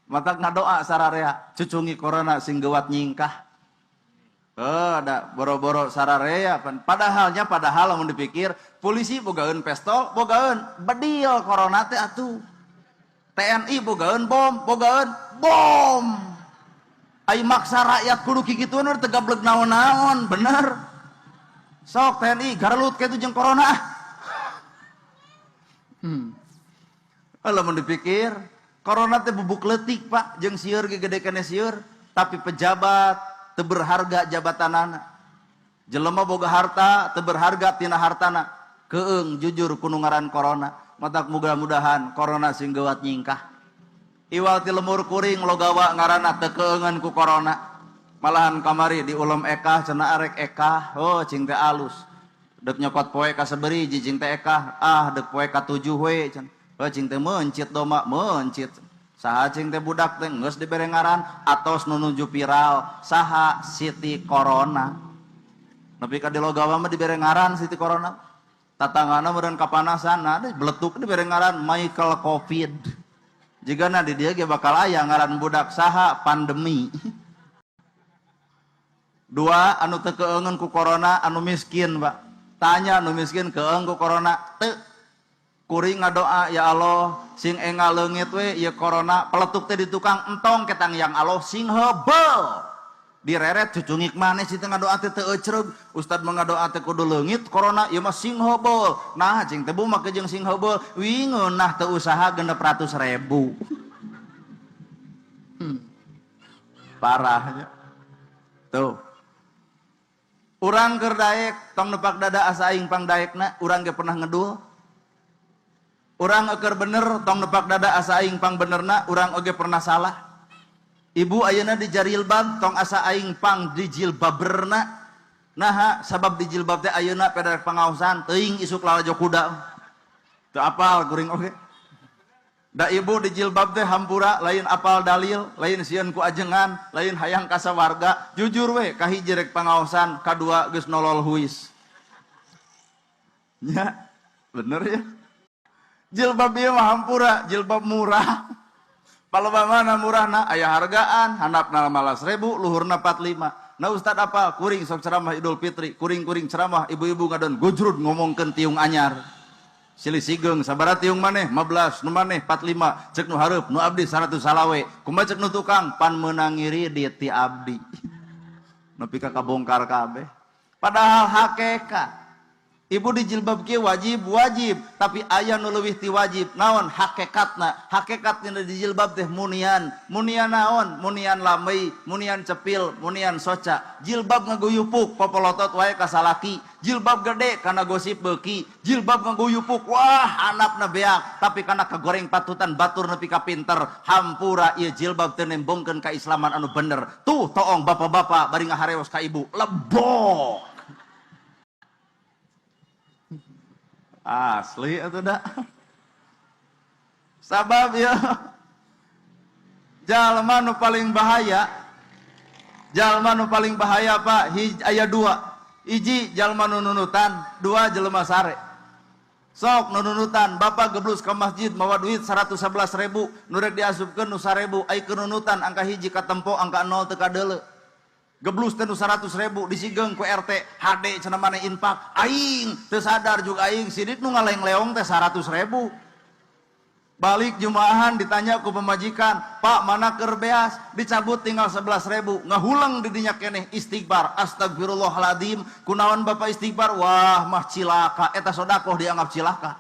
Matak ngadoa sararea, cucungi corona sing geuwat nyingkah. Oh, ada boro-boro sararea pan. Padahalnya padahal lamun dipikir polisi bogaeun pistol, bogaeun bedil corona teh atuh. TNI bogaeun bom, bogaeun bom. Ai maksa rakyat kudu kikituan teu gableg naon-naon, bener. Sok TNI garelut kitu jeung corona. Lamun dipikir corona teh bubuk leutik Pak, jeung sieur ge gede keneh sieur, tapi pejabat teu berharga jabatanana. Jelema boga harta teu berharga tina hartana. Keung jujur ku nu ngaran corona. Matak mudah-mudahan corona sing geuwat nyingkah. Iwal ti lemur kuring logawa ngaranna teu keungeun ku corona. Malahan kamari di ulem ekah cenah arek ekah, oh cing teh alus. Dek nyokot poe ka saberi cing teh ekah, ah dek poe ka 7 we cenah. Oh cing teh meuncit doma, meuncit. Saha cing teh budak teh geus dibere ngaran atos nu nuju viral, saha Siti Corona. Nepi ka di logawa mah dibere ngaran Siti Corona. Tatanggana meureun kapanasan, nah beletuk dibere ngaran Michael Covid. Jigana di dieu ge bakal aya ngaran budak saha pandemi. Dua anu teu keungeun ku corona anu miskin, Pak. Tanya anu miskin keung ku corona teu. Kuring ngadoa ya Allah sing engal leungit we ieu corona peletuk teh di tukang entong ketang yang Allah sing heubeuh. Direret cucungik maneh si teh ngadoa teh teu ecreug. Ustad mah ngadoa teh kudu leungit corona ieu mah sing heubeuh. Nah cing teh bu make jeung sing heubeuh wingeunah teu usaha 600.000. Parahnya. Tuh. Urang keur daek tong nepak dada asa aing pang daekna, urang ge pernah ngedul. Urang keur bener tong nepak dada asa aing pang benerna, urang oge pernah salah. Ibu ayeuna di jarilbab tong asa aing pang di jilbaberna. Naha sabab di jilbab teh ayeuna pedarek pangaosan teuing isuk lalajo kuda. Teu apal kuring oge. Da ibu di jilbab teh hampura lain apal dalil, lain sieun ku ajengan, lain hayang kasawarga, jujur we kahiji rek pangaosan, kadua geus nolol huis. Ya, bener ya. Jilbab ieu mah hampura, jilbab murah. Palebah mana murahna aya hargaan, handapna 15.000, luhurna 45. Nah ustad apa? Kuring sok ceramah Idul Fitri, kuring-kuring ceramah ibu-ibu ngadon gujrud ngomongkeun tiung anyar. Silih sigeung sabaraha tiung maneh 15, nu maneh 45, cek nu hareup nu abdi 100 salawe. Kumaha cek nu tukang pan meunang ngiridit ti abdi. Nepi ka kabongkar kabeh. Padahal hakikat ibu di jilbab kieu wajib wajib, tapi aya nu leuwih ti wajib. Naon hakikatna? Hakikatna di jilbab teh munian. Munian naon? Munian lambey, munian cepil, munian soca. Jilbab ngaguyupuk popolotot wae ka salaki. Jilbab gede kana gosip beuki. Jilbab ngaguyupuk wah anakna beak, tapi kana kagoreng patutan batur nepi ka pinter. Hampura ieu jilbab teu nembongkeun kaislaman anu bener. Tuh toong bapak-bapak bari ngahareos ka ibu, lebok. Asli atau dak? Sabab ya jalma nu paling bahaya, jalma nu paling bahaya Pak, aya dua. Hiji jalma nu nunutan, dua jelema sare. Sok nu nunutan, bapak geblus ke masjid mawa duit 111.000, nu rek diasupkeun nu 1.000, ai keur nunutan angka hiji katempo, angka 0 teu kadeuleu. Geblus teh nu 100.000 disigeung ku RT, HD cenah maneh infak, aing teu sadar juga aing sidik nu ngaleng-leong teh 100.000. Balik jumaahan ditanya ku pemajikan, "Pak, mana keur beas?" Dicabut tinggal 11.000. Ngahuleng di dinya keneh istighfar, astagfirullahaladzim. Kunaon bapak istighfar? Wah, mah cilaka. Eta sodakoh dianggap cilaka.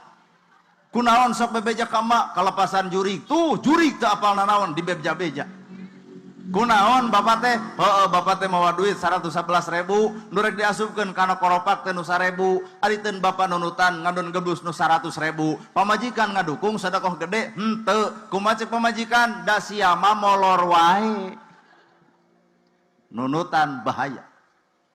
Kunaon sok bebeja ka emak? Kalepasan jurig. Tuh, jurig teu apal nanaon dibeja-beja. Kunaon bapak teh? Heeh, bapak teh mawa duit 111.000, nu rek diasupkeun kana koropak teh nu 1.000. Ari teun bapak nunutan ngadon geblus nu 100.000. Pamajikan ngadukung sedekah gede henteu. Kumaha cek pamajikan? Da sia mah molor wae. Nunutan bahaya.